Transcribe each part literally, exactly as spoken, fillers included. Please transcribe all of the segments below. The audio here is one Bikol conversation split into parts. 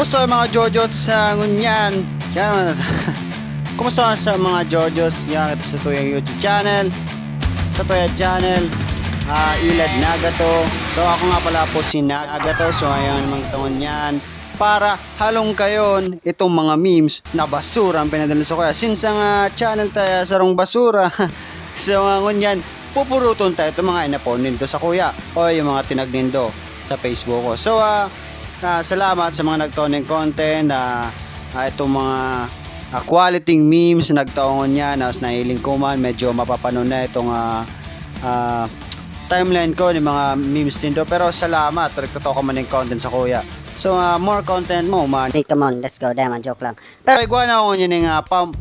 Kumusta ang mga Jojots sa ngunyan? Yan. Kumusta sa mga Jojots? Yan, ito sa tuyang YouTube channel. Sa tuyang channel, ah, Ilad Nagato. So, ako nga pala po si Nagato. So, ayan, mga tangon yan. Para halong kayon, itong mga memes na basura ang pinadala sa kuya. Since ang, ah, channel tayo, sarong basura. So, mga ngunyan, pupuruton tayo itong mga inapon nindo sa kuya. O yung mga tinag nindo sa Facebook ko. So, ah, ah, salamat sa mga nagtao ng content, ah, ah, itong mga, ah, quality memes na nagtao ngunyan, na nahiling ko man, medyo mapapanon na itong, ah, ah, timeline ko ng mga memes nindo. Pero salamat, nagtotoo ka man ng content sa kuya. So, ah, more content mo, man. Hey, come on, let's go, Diamond, joke lang. Pero igwa na ako niya ning, ah, pam-,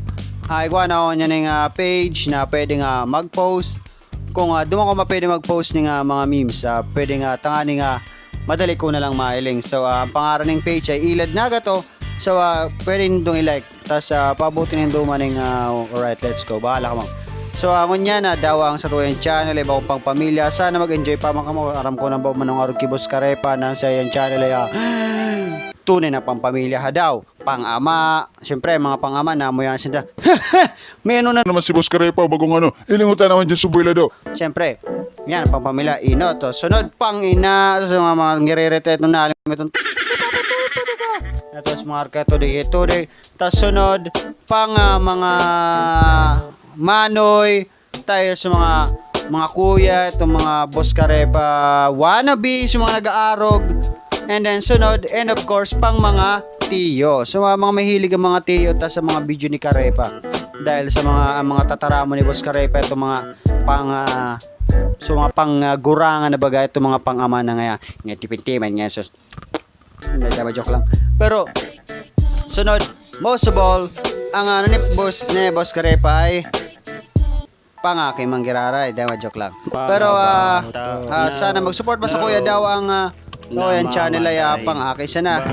ah, igwa na ako niya ning, ah, page na pwede nga mag-post. Kung, ah, duman ko mapwede mag-post ning, ah, mga memes, ah, pwede nga tangani nga madali ko na lang mahiling. So, ah, ang pangaran ng page ay Ilad Nagato. So, ah, pwede nindong i-like. Tas, ah, paabutin nindo man ning, ah, alright, let's go. Bahala ka, ma'am. So, ah, ngunyan na dawa ang satuyang channel, iba kong pang pamilya. Sana mag-enjoy pa man kamo. Aram ko na ba manong arog ki Boss Karepa na sa iyang channel ay, ah, tunay na pang pamilya ha daw. Pang ama. Siyempre, mga pang ama na mo yan sinda. May ano na naman si Boss Karepa, bagong ano. Ilingutan naman dyan suboy lado. Siyempre, yan, pang pamilya, ino to. Sunod, pang ina. Sa mga, mga ngirerete, ito na, alam mo itong ito, sa mga arka, ito, di, ito, di. Tas sunod, pang, ah, mga manoy, tayo sa mga, mga kuya, itong mga Boss Karepa wannabe, sa mga nag-aarog. And then sunod, and of course, pang mga tiyo. So, mga, mga mahilig ang mga tiyo ta sa mga video ni Karepa. Dahil sa mga, ang mga tataramon ni Boss Karepa, itong mga pang, ah, so, mga pang, ah, gurangan na bagay, itong mga pang-ama na ngaya. Nga, tipintiman nga, sus. Hindi, tama, joke lang. Pero, sunod, most of all, ang ano ni Boss, ni Boss Karepa ay pangaki manggiraray. Tama, joke lang. Pero, ah, ah, sana mag-support pa sa Kuya daw ang, ah, so, yan, channel ay, ah, pangaki sana.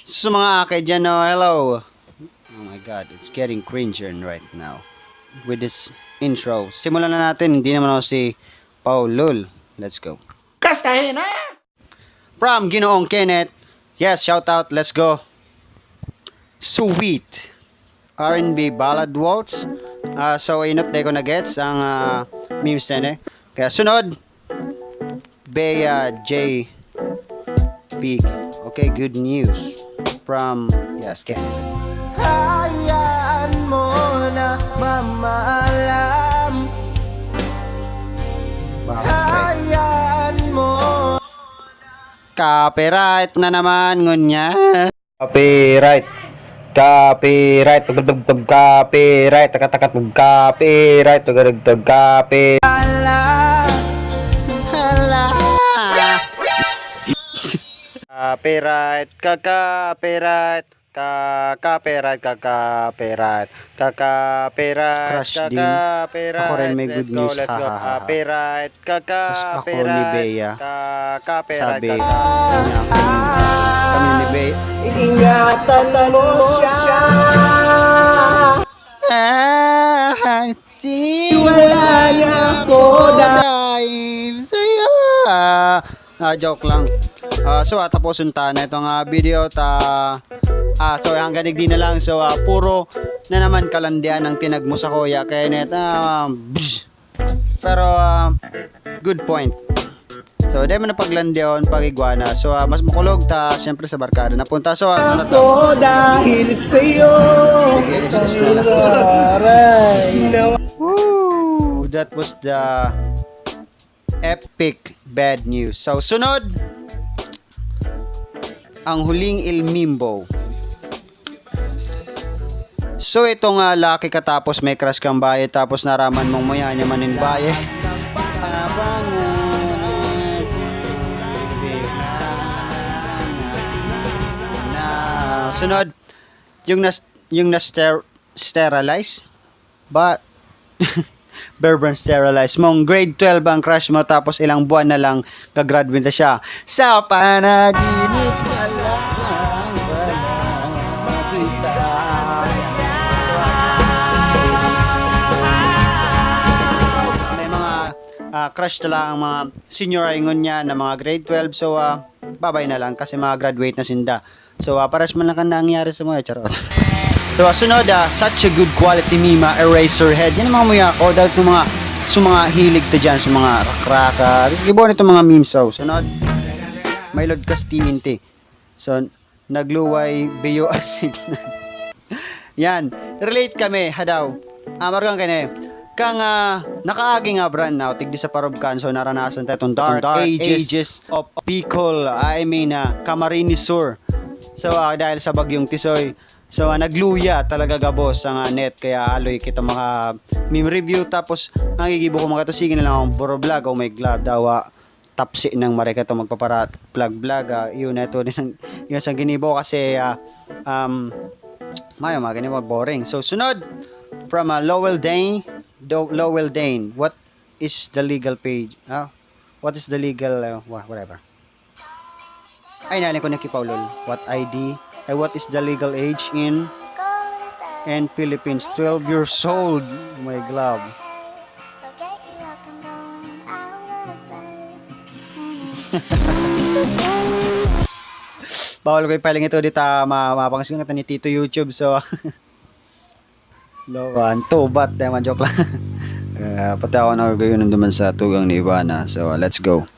Sa mga aki dyan, no, hello. Oh my God, it's getting cringe right now with this intro. Simulan na natin, hindi naman ako si Paul Lul. Let's go. Kastahin na! From Ginoong Kenneth. Yes, shout out. Let's go. Sweet. R and B ballad waltz. Ah, so, inot, di ko na gets ang, ah, memes na, eh. Kaya sunod, Bea J Big. Okay, good news. From, yes, Kenneth. Hayaan mo na mamaalam. Bakit, pre? Hayaan mo. Copyright na naman, ngunya. Copyright. Copyright. Tug, tug, tug, copyright. Takat, takat, tug, copyright. Tug, tug, tug, copy. Hala. Hala. Copyright. Ka, copyright. Ka, copyright. Ka, copyright. Ka, copyright. Crush ka, din. Copyright. Ako rin may good news. Let's go, let's go. Ha, ha, ha, ha. Copyright. Crush ako ni Bea. Sabi niya, kami ni Bea. Ingatan mo siya. Ah, di wala na ako dahil sa'yo. Ah, joke lang. Ah, so, ah, tapusin ta na itong, ah, video ta. Ah, so, hanggang digdi na lang. So, ah, puro na naman kalandian ang tinag mo sa kuya. Kaya net, ah, bzz. Pero, ah, good point. So, di mo na paglandion, pag-iguana. So, ah, mas makulog ta, siyempre, sa barkada napunta. So, ano na to? Ako dahil sa'yo. Sige, S S na lang. Aray. Woo! That was the epic bad news. So, sunod, ang huling El Mimbo. So, itong, ah, laki ka tapos may crush kang baye, tapos naraman mong mayayaman nin baye. Na, sunod, yung nas-, yung na-ster-, sterilize? Ba, Bear Brand sterilize. Mong grade twelve ang crush mo, tapos ilang buwan na lang gagraduate na siya. Sa panaginip na lang pala makita. May mga, ah, crush na lang ang mga senior ay ngon niya na mga grade twelve. So, ah, babay na lang kasi mga graduate na sinda. So, ah, pares man lang kan nangyari sa mga charot. So, ah, sunod, ah, such a good quality meme, ah, Eraserhead. Yan ang mga muya ko. Dahil itong mga, sa mga hilig ta dyan, sa mga rakraka. Ibo na itong mga memes. So, sunod, may load ka sa T N T. So, nagluway, biyo, asin. Yan. Relate kami, hadaw. Ah, margang kani. Kang, ah, nakaagi nga brand na, tigdi sa Parobkan, so naranasan ta itong dark, dark ages, ages of Bicol, I mean, ah, Camarines Sur. So, ah, dahil sa Bagyong Tisoy, so, ah, nagluya talaga gabos ang, ah, net, kaya haloy kita maka meme review, tapos ang gigibo ko mga to, sige na lang akong buro vlog, oh my God, dawa, tapsi nang mareka to magpapara vlog-vlog, ah, yun na ito din ang, yun sa ginibo kasi, ah, um, mayo, mga ganito, boring. So, sunod, from, ah, Lowell Dane, Do-, Lowell Dane, what is the legal page? Ah, what is the legal, uh, wha-, whatever. Ay, nani ko na kipaulol. What I D? Ay, what is the legal age in, in Philippines? Twelve years old. My glove. Bawal ko ipaling ito dito, ma-, mapangasingat ni Tito YouTube, so. Lowan, tubat, di man, joke lang. Ah, pati ako nagagayunan duman sa tugang ni Ivana. So, let's go.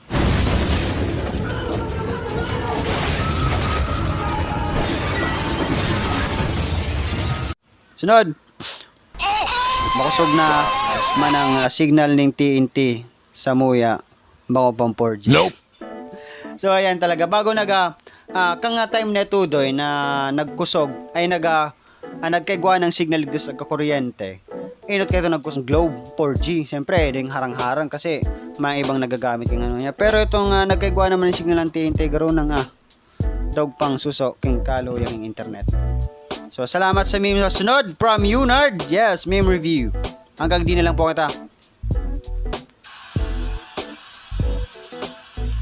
Sunod. Makusog na man ang, ah, signal ning T N T sa muya, bako pang four G. Nope. So, ayan talaga. Bago naga, ah, kang, ah, time na tudoy na nagkusog, ay naga, ah, nagkaigwa ng signal dito sa kakuryente. Inot kayo ito nagkusog Globe four G. Siyempre, ding harang-harang kasi may ibang nagagamit yung ano niya. Pero itong, ah, nagkaigwa naman ng signal ng T N T, garo na nga. Daog pang suso, king kalo yung internet. So, salamat sa meme sa sunod from Unard. Yes, meme review. Hanggang di na lang po kita.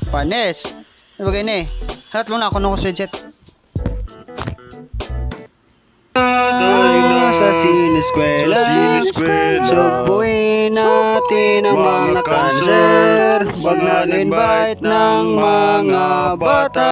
Panes. Ano ba ganyan eh? Halat mo na ako nung sa jet. Sa sineskwela. Sa sineskwela. Sugpuin natin ang mga cancer. Wag nag-invite ng mga bata.